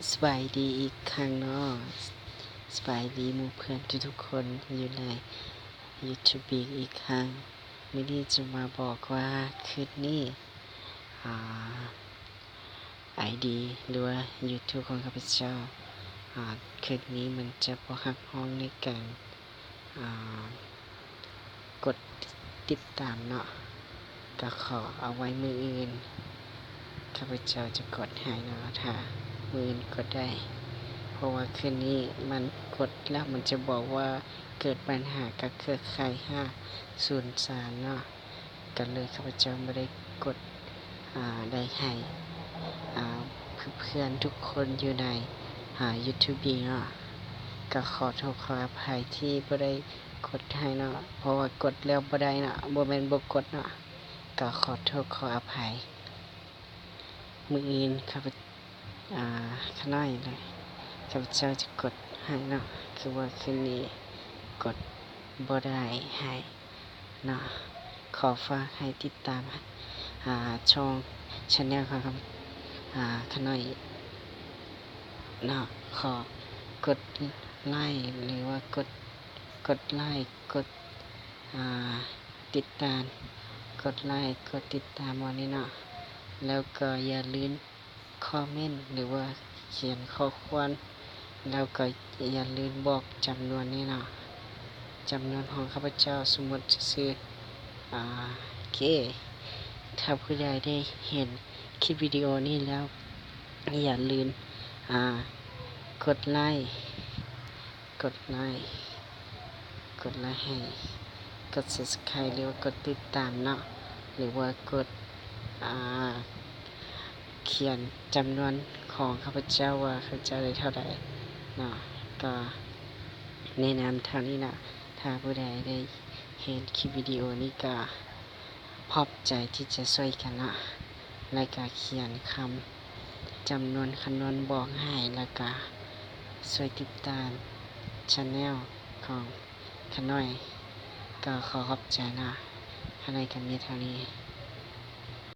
ສະບາຍດີອີກຄັ້ງເນາະ ສະບາຍດີໝູ່ເພື່ອນທຸກໆຄົນຢູ່ໃນ YouTube ອີກຄັ້ງ. ມື້ນີ້ຈະມາບອກວ່າຄືນນີ້ ອາ ໄອດີ ຫຼືວ່າ YouTube ຂອງຂ້າພະເຈົ້າ ອາ ຄືນນີ້ມັນຈະບໍ່ຮັບຮອງໃນການ ອາ ກົດຕິດຕາມເນາະ ກະຂໍເອົາໄວ້ມື້ອື່ນ ຂ້າພະເຈົ້າຈະກົດໃຫ້ເນາະ ຖ້າມື້ອື່ນກົດໄດ້ ເພາະວ່າຄືນນີ້ມັນກົດແລ້ວມັນຈະບອກວ່າເກີດບັນຫາກັບເຄືອຂ່າຍຫ້າສູນສາມເນາະ ກະເລີຍຂ້າພະເຈົ້າບໍ່ໄດ້ກົດ ອາ ໄດ້ໃຫ້ ອາ ເພື່ອນໆທຸກຄົນຢູ່ໃນ ອາ YouTube ເນາະ ກະຂໍໂທດຂໍອະໄພທີ່ບໍ່ໄດ້ກົດໃຫ້ເນາະ ເພາະວ່າກົດແລ້ວບໍ່ໄດ້ເນາະ ບໍ່ແມ່ນບໍ່ກົດເນາະ ກະຂໍໂທດຂໍອະໄພ. ມື້ອື່ນຂ້າພະ ອາ ຂ້ານ້ອຍ ແລະ ຂ້າພະເຈົ້າຈະກົດໃຫ້ເນາະ ຄືວ່າຄືນນີ້ກົດບໍ່ໄດ້ໃຫ້ ເນາະ ຂໍຝາກໃຫ້ຕິດຕາມ ອາ ຊ່ອງ channel ຂອງ ອາ ຂ້ານ້ອຍເນາະ ຂໍກົດໄລ້ ຫຼືວ່າກົດ ກົດໄລ້ ກົດ ອາ ຕິດຕາມ ກົດໄລ້ ກົດຕິດຕາມບ່ອນນີ້ເນາະ ແລ້ວກໍຢ່າລືມ ຄອມເມັນ ຫຼືວ່າຂຽນຂໍ້ຄວາມ ແລ້ວກໍຢ່າລືມບອກຈຳນວນນີ້ເນາະ ຈຳນວນຂອງຂ້າພະເຈົ້າ ສົມມຸດຊື່ໆ ອາ ໂອເຄ ຖ້າຜູ້ໃດໄດ້ເຫັນຄລິບວິດີໂອນີ້ແລ້ວ ຢ່າລືມ ອາ ກົດໄລ້ ກົດໄລ້ ກົດໄລ້ໃຫ້ ກົດ Subscribe ຫຼືວ່າກົດຕິດຕາມເນາະ ຫຼືວ່າກົດ ອາ ຂຽນຈຳນວນຂອງຂ້າພະເຈົ້າວ່າຂ້າພະເຈົ້າໄດ້ເທົ່າໃດເນາະ ກໍແນະນຳເທົ່ານີ້ເນາະ ຖ້າຜູ້ໃດໄດ້ເຫັນຄລິບວິດີໂອນີ້ກໍ ພ້ອມໃຈທີ່ຈະຊ່ວຍກັນເນາະ ແລ້ວກະຂຽນຄຳຈຳນວນຄຳນວນບອກໃຫ້ ແລ້ວກະຊ່ວຍຕິດຕາມ channel ຂອງຂ້ານ້ອຍ ກໍຂໍຂອບໃຈເນາະ ຂ້ານ້ອຍກໍມີເທົ່ານີ້.